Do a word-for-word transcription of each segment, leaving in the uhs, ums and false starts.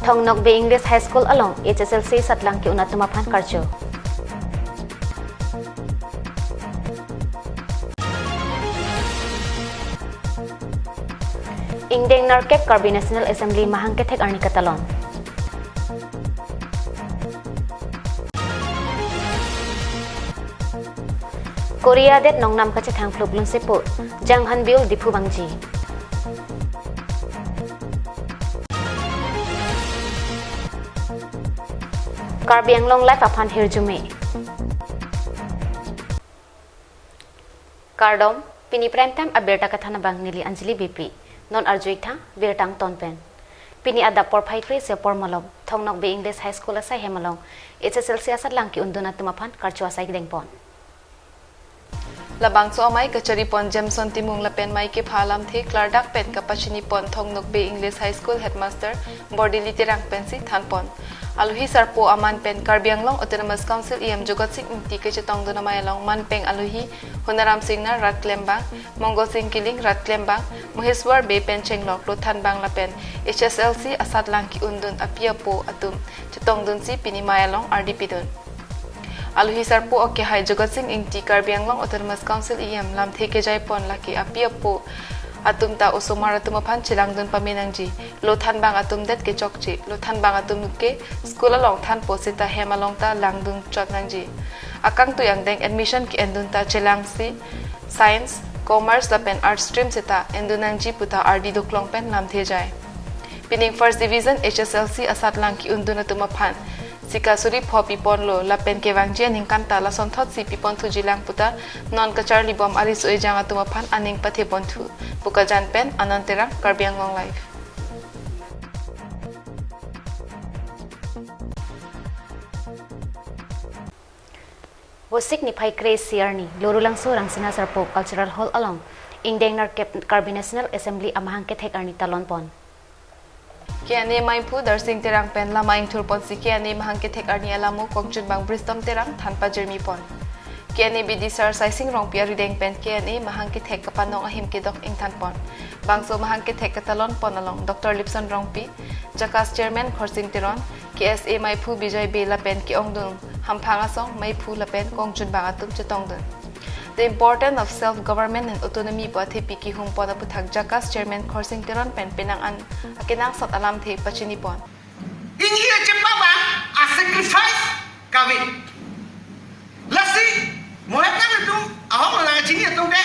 Thong Nokbe English High School along H S L C satlang ke-un atum aphan karcho. Ingdeng nerkep Karbi National Assembly mahang kethek arni katalon. Korea adet nongnam kachethang phlup lunsepo, Janghan Biul Diphu vangji. Karbi Anglong Live aphan hirjume. Kardom, pini prime time abirta kethan abang neli Anjali Beypi. Non arju-ik tha birta angton pen. Pini adap porphai kre-isi apor malom, Thong Nokbe English High School asai hem along H S L C asatlang ke-undun atum aphan karcho asai dengpon. Labangso amei kacharipon Jameson Timung lapen mei kepha alamthe klardak pen kapachinipon Thong Nokbe English High School Headmaster Bordili Terang pensi thanpon. Alohi sarpo aman pen Karbi Anglong Autonomous Council E M Jagat Sing Engti kachetongdun amei along manpeng alohi Honaram Singnar rat klembang, Mongol Sing Killing rat klembang, Moheswar Bey pen chenglok lo thanbang lapen H S L C asatlang ke-undun api apo atum chetongdunsi pini mei along ardi pidun. Alohi sarpo akehai Jagat Sing Engti Karbi Anglong Autonomous Council E M lamthe kejaipon lake api apo atum ta osomar atum aphan chelangdun pame nangji. Lo thanbang atum det kechokche. Lo thanbang atum ke school along thanpo seta hem along ta langdun chot nangji. Akangtui angdeng admission ke-endun ta chelangsi Science, Commerce lapen Arts stream seta endun nangji puta ardi doklong pen lamthe jai. Pining first division H S L C asatlang ke-undun atum aphan sika suri pho piponlo lapen kevangji aningkan ta lasonthotsi piponthuji lang puta non kacharlibom ariso ejang atum aphan aning patheponthu. Bokajan pen Anand Terang, Karbi Anglong Live. Vosik niphai kre-isi arni, Lorulangso Rangsina Sarpo Cultural Hall along, ingdeng nerkep Karbi National Assembly amahang kethek arni talonpon. K N A meiphu Darsing Terang pen lama ingthurponsi K N A mahang kethek arni alamo kongchunbang Bristom Terang than pajirmipon. K N A bidisar Saising Rongpi arideng pen K N A mahang kethek kapanong ahim kedok ingthanpon. Bangso mahang kethek katalonpon along Doctor Lipson Rongpi, JACAS Chairman Khorsing Teron, K S A meiphu Bijoy Bey lapen ke-ongdung hamphang asong meiphu lapen kongchunbang atum chetongdun. The importance of self-government and autonomy pu athepi kehungpon aputhak JACAS Chairman Khorsing Teron pen penang an akenangsot alamthe pachinipon. Inghi achepa abang a-sacrifice kave. Lasi, mohet nangtum, ahok nang chini atum ke.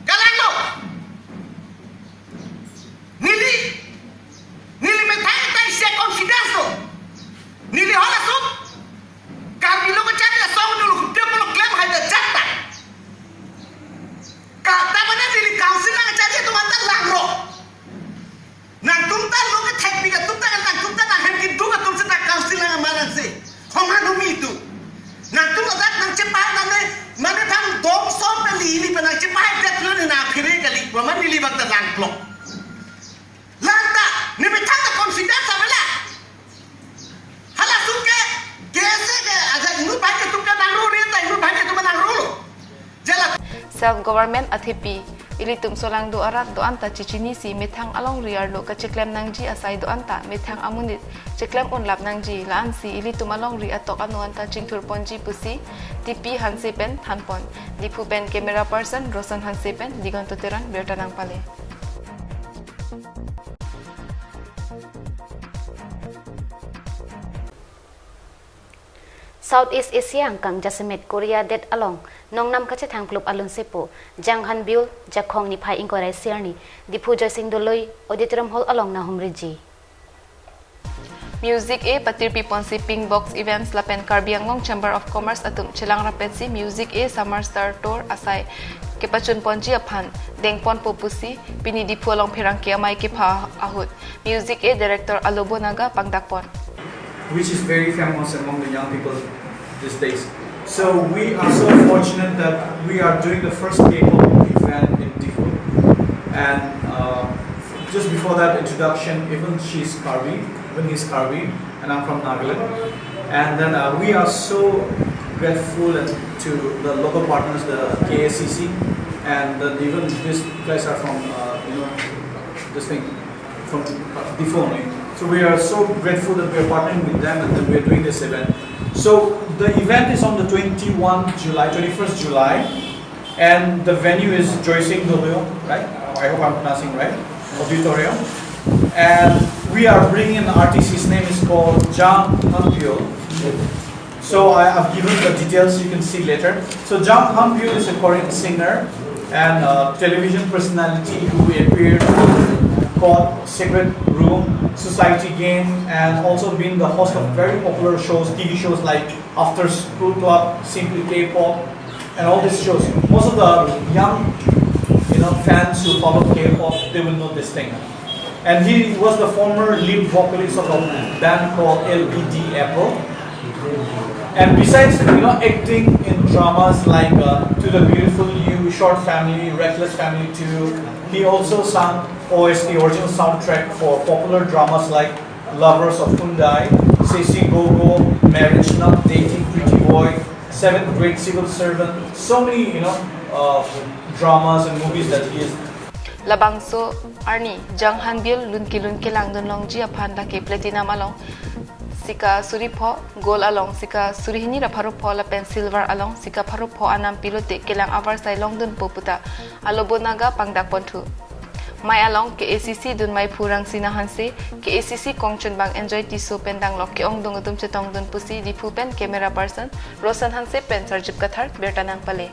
Kalanglo. Neli, neli methang ta isi confidence lo. Neli halaso Karbi lo kachat asong dulu, dia pulo klem hai da jat ta. Ka, ta mana neli council nangchat atum anta langlo. Nangtum ta lo kethekpik atum ta, nangtum ta nanghem keduk atum seta council nang aman nangse. Hom hanumi tu. Nangtum adak nangchepa nang ne, mane thang dom som peli ini pa nangchepa det lo ne na phire kali. Waman neli bang ta langlo. Lanta, ne methang ta confidence avela. Halaso ke, K S A ke, aja inut bhai ke atum ke nangro re ta, inut bhai ke atum nangro lo. Jala. Self government athepi, ilitum solangdo arat do-an ta chechinisi methang alongri arlo kacheklem nangji asai do-an ta methang amonit cheklem unlap nangji, la-ansi ilitum alongri atok ano anta chingthurponji pusi T P Hanse pen thanpon. Diphu pen camera person Rosan Hanse pen Digonto Teron birta nangpale. Southeast Asia angkang jasemet Korea adet along nongnam kachethang phlup alunsepo Janghan Biul Jakhong niphai ingkoi ra isi arni Diphu Joysing Doloi Auditorium Hall along nanghumriji. Music e patirpiponsi Pink Box Events lapen Karbi Anglong Chamber of Commerce atum chelang rapetsi Music e Summer Star Tour asai kepachunponji aphan dengponpo pusi pini Diphu along pherangke amei kepha ahut Music e Director Alobo Naga pangdakpon. Which is very famous among the young people these days. So we are so fortunate that we are doing the first K-pop event in Diphu. And uh, just before that introduction, even she's Karbi, even he's Karbi, and I'm from Nagaland. And then uh, we are so grateful and to the local partners, the K A C C, and then even these guys are from, uh, you know, this thing, from Diphu only. We are so grateful that we are partnering with them and that we are doing this event. So the event is on the twenty-one July, twenty-first July, and the venue is Joysing Dolo, right? I hope I'm pronouncing right. Auditorium. And we are bringing an artist. His name is called Jang Hanpyo. So I, I've given the details, you can see later. So Jang Hanpyo is a Korean singer and a television personality who appeared on Caught, Secret Room, Society Game, and also been the host of very popular shows, T V shows like After School Club, Simply K-pop, and all these shows. Most of the young, you know, fans who follow K-pop, they will know this thing. And he was the former lead vocalist of a band called L B D Apple. And besides, you know, acting in dramas like uh, To the Beautiful You, Short Family, Reckless Family two, he also sang O S T, original soundtrack, for popular dramas like Lovers of Hyundai, Sesi Gogo, Marriage Not Dating, Pretty Boy, Seventh Grade Civil Servant, so many, you know, uh, dramas and movies that he has. Labangso arni Jang Hanpyo lun kelun kelang dun longji aphan lake platinum along sika suri pho, gold along sika suri hini ra pharo pho lapen silver along sika pharo pho anam pilote kelang avarsai long dunpo puta alobo naga pangdak ponthu. Mei along K A C C dunmeiphu Rangsina Hanse, K A C C kongchunbang Enjoy Tisso pen danglok ke-ong dung atum chetong dun pusi Diphu pen camera person Roshan Hanse pen Sarjip Kathar birta nangpale.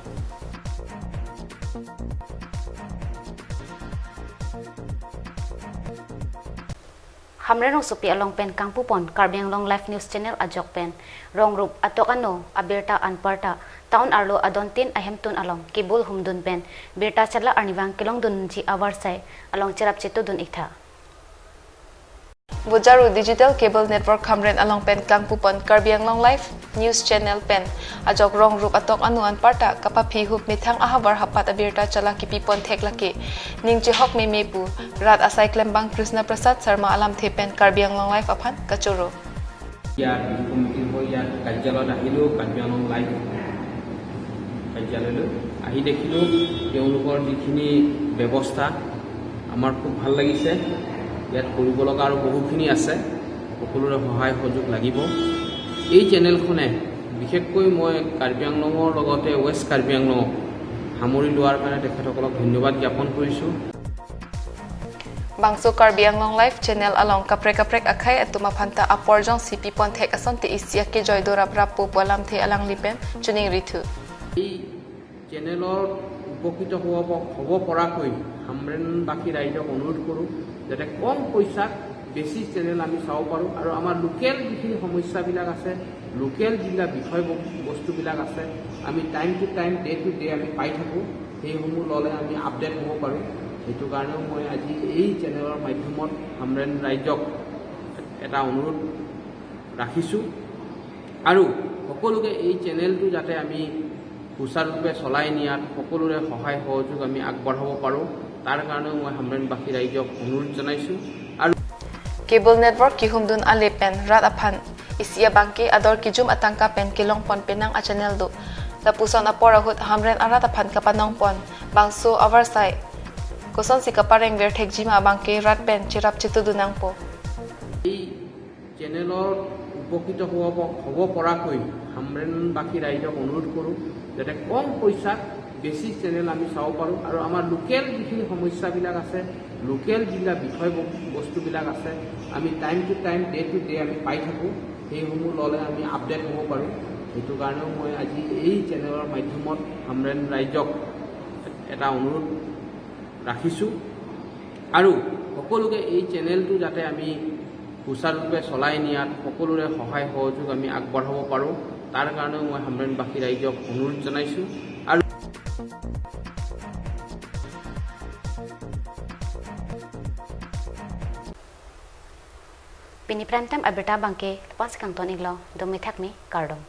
Hamren rongsopi along pen kangpupon Karbi Anglong Live News Channel ajok pen rong rup atok ano abirta anparta town arlo adontin ahemtun along kebul humdun pen birta chala arnivang kelong dunji avarsai along cherap chetu dun iktha. Bojaru Digital Cable Network Hamren along pen kangpupon Karbi Anglong Live News Channel pen ajok rong rup atok anu anparta kapaphi hup methang ahavar hapat abirta chala kipipon thek lake ning chehok meme pu rat asai klembang Krishna Prasad Sharma alamthe pen Karbi Anglong Live aphan kachoro. ইয়াৰ কমিটিৰ হৈ ইয়াত কাৰ্যালয়ত আহিলোঁ, কাৰ্বি আংলং লাইভ কাৰ্যালয়লৈ আহি দেখিলোঁ তেওঁলোকৰ যিখিনি ব্যৱস্থা, আমাৰ খুব ভাল লাগিছে। ইয়াত কৰিব লগা আৰু বহুখিনি আছে, সকলোৰে সহায় সহযোগ লাগিব। এই চেনেলখনে বিশেষকৈ মই কাৰ্বি আংলঙৰ লগতে ৱেষ্ট কাৰ্বি আংলঙক সামৰি লোৱাৰ কাৰণে তেখেতসকলক ধন্যবাদ জ্ঞাপন কৰিছোঁ। Bangso Karbi Anglong Live Channel along kaprek kaprek akhei atum aphanta apor jongsi pipon thek asonte isi akejoi dorap rappo pu alamthe alangli pen choningrithu. এই চেনেলৰ উপকৃত হ'ব প-, হ'ব পৰাকৈ হামৰেণবাসী ৰাইজক অনুৰোধ কৰোঁ যাতে কম পইচাত বেছি চেনেল আমি চাব পাৰোঁ আৰু আমাৰ লোকেল যিখিনি সমস্যাবিলাক আছে, লোকেল যিবিলাক বিষয় ব-, বস্তুবিলাক আছে, আমি time to time, day to day আমি পাই থাকোঁ। সেইসমূহ ল'লে আমি আপডেট হ'ব পাৰোঁ। সেইটো কাৰণেও মই আজি এই চেনেলৰ মাধ্যমত হামৰেণ ৰাইজক এটা অনুৰোধ ৰাখিছোঁ আৰু সকলোকে এই চেনেলটো যাতে আমি সুচাৰুৰূপে চলাই নিয়াত সকলোৰে সহায় সহযোগ আমি আগবঢ়াব পাৰোঁ, তাৰ কাৰণেও মই হামৰেণবাসী ৰাইজক অনুৰোধ জনাইছোঁ। আৰু Cable Network kehumdun ale pen rat aphan isi abangke ador kejum atangka pen kelongpon penang a channel do. Lapuson apor ahut Hamren arat aphan kapanongpon bangso avarsai kosonsi kapareng ver thekjima abangke rat pen cherap chetudun nangpo. এই চেনেলৰ উপকৃত হ'ব প-, হ'ব পৰাকৈ হামৰেণবাসী ৰাইজক অনুৰোধ কৰোঁ যাতে কম পইচাত বেছি চেনেল আমি চাব পাৰোঁ আৰু আমাৰ লোকেল যিখিনি সমস্যাবিলাক আছে, লোকেল যিবিলাক বিষয় ব-, বস্তুবিলাক আছে, আমি time to time, day to day আমি পাই থাকোঁ। সেইসমূহ ল'লে আমি আপডেট হ'ব পাৰোঁ। সেইটো কাৰণেও মই আজি এই চেনেলৰ মাধ্যমত হামৰেণ ৰাইজক এটা অনুৰোধ ৰাখিছোঁ আৰু সকলোকে এই চেনেলটো যাতে আমি সুচাৰুৰূপে চলাই নিয়াত সকলোৰে সহায় সহযোগ আমি আগবঢ়াব পাৰোঁ, তাৰ কাৰণেও মই হামৰেণবাসী ৰাইজক অনুৰোধ জনাইছোঁ। আৰু Pini prime time abirta abangke lapu-an si kangton iklo, dome thakme, kardom.